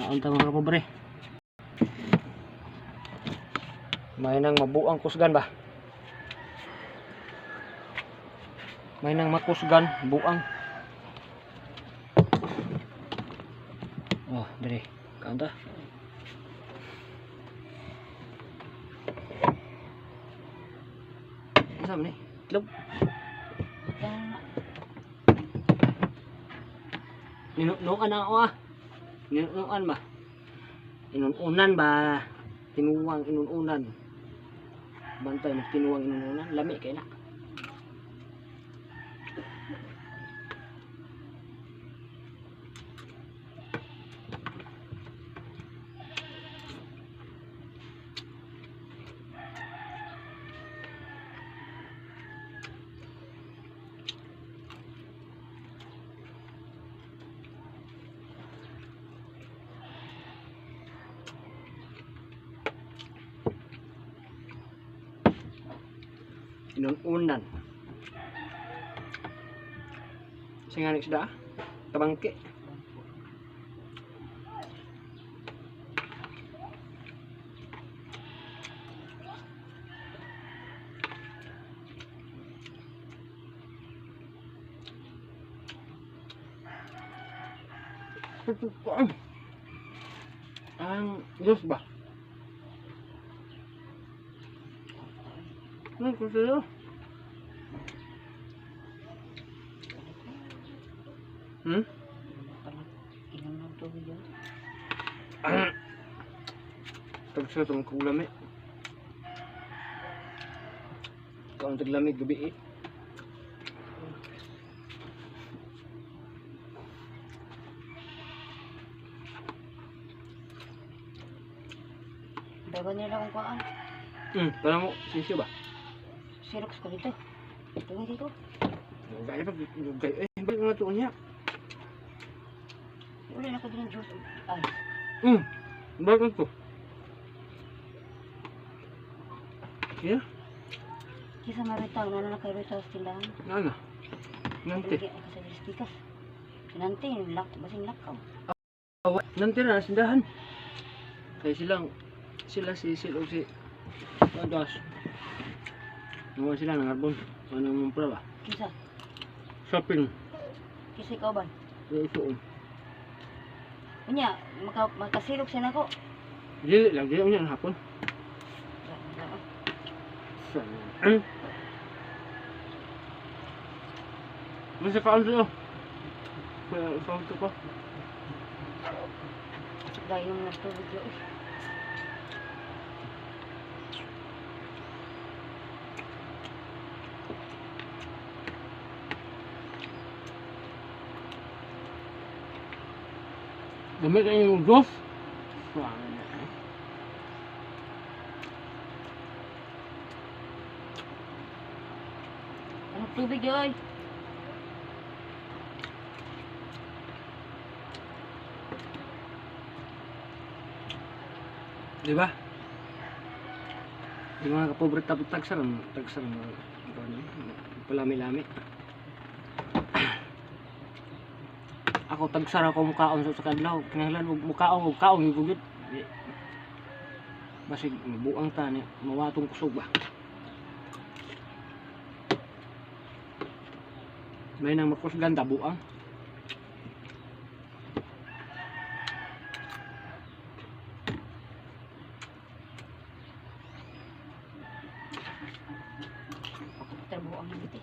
Unta, mga kapobre. May nang mabuang kusgan ba? May nang makusgan, buang. Oh, dire. Kaunta. Asa man ni? Itlog. Ninunuan na ako ah. Ninunuan ba? Inununan ba? Tinuwang inununan. Bantay ng tinuwang inununan. Lami kay na. Inununan. Sa nga isda ah. Tabangke. Ang Diyos ba? Ano ko sa'yo? Hmm? Inom ng tubig yun. Tagsa itong kulami. Kaon taglamig gabi eh. Bago nila akong kuhaan. Para mo sisyo ba? Xerox ko dito. Tungod dito. Lugay pa, lugay. Eh, balik nga ito niya. Wala na ko din juice. Ay, Balik nga ito. Yeah, kisa maritaw. Nana na kay Ritaw sa tindahan. na na. Nante. Kasi sa pikas. Sinante, lak, basing lakaw. Awa, nante na, sindahan. Kaya silang, sila si Sil o si Adas. Nawa sila ng arbon. Ano mong ba? Kisa, Shopping. kisa ikaw ba? Ito. Unya, makasilok siya nako. Dili lang, dili niya hapon. Masa kaon sa'yo? Kaya ikaw ko. Dahil yung nagtubig yun. Gamit ang inyong Diyos. Anong tubig yun? Di ba? Yung mga kapobre tapos tagsaran, tagsaran, palami-lami. Ako tagsara ko mukaon sa kadlaw, kinahanglan og mukaon og kaon gyud gud. Basig mabuang ta ni mawatong kusog ba. May nang makusgan ta buang. Trabaho ang nagiti.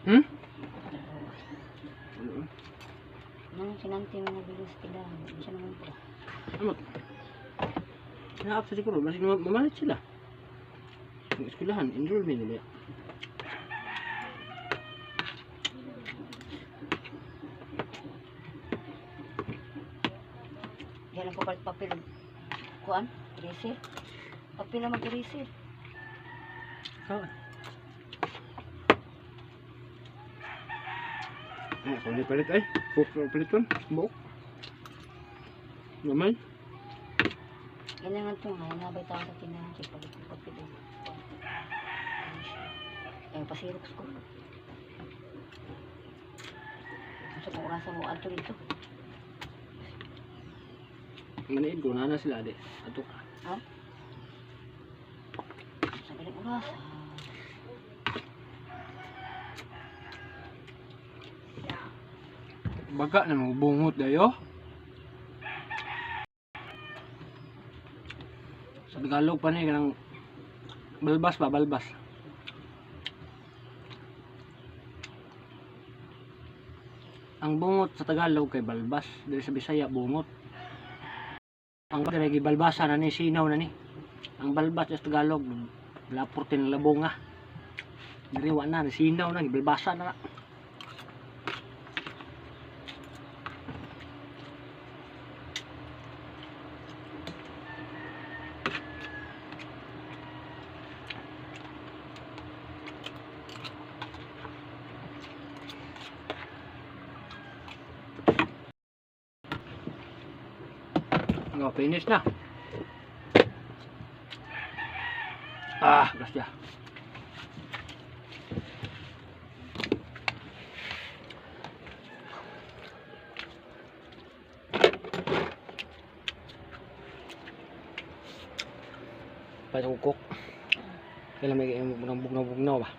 Hmm? Trabaho. Nang sinante mo nabili sa tindahan. Siya naman po. Ano? Naap sa siguro, basig mamalit sila. Ang eskwelahan, enrollment nila. Diyan ako palit papel. Kuan? Eraser? Papel na mag-eraser. Ah. Ay, ako ni palit ay. Cook na paliton. Buok. Gamay. Kailangan to nga, nabay tao sa tindahan siya palit ng papel. Ay, pasirox ko. Sa kung orasa mo adto dito. Maniid ko na na sila di. Ato ka. Ha? Sa galing oras. Baga na mo bungot dayo. Sa Tagalog pa ni kanang balbas ba, balbas. Ang bungot sa Tagalog kay balbas, diri sa Bisaya bungot. Ang diri gibalbasa na ni, sinaw na ni. Ang balbas sa Tagalog lapor tin labonga. Diri wa na, sinaw na, gibalbasa na. Oh, finish na. Ah, grasya. Patukok. Kailan may bugnaw-bugnaw ba?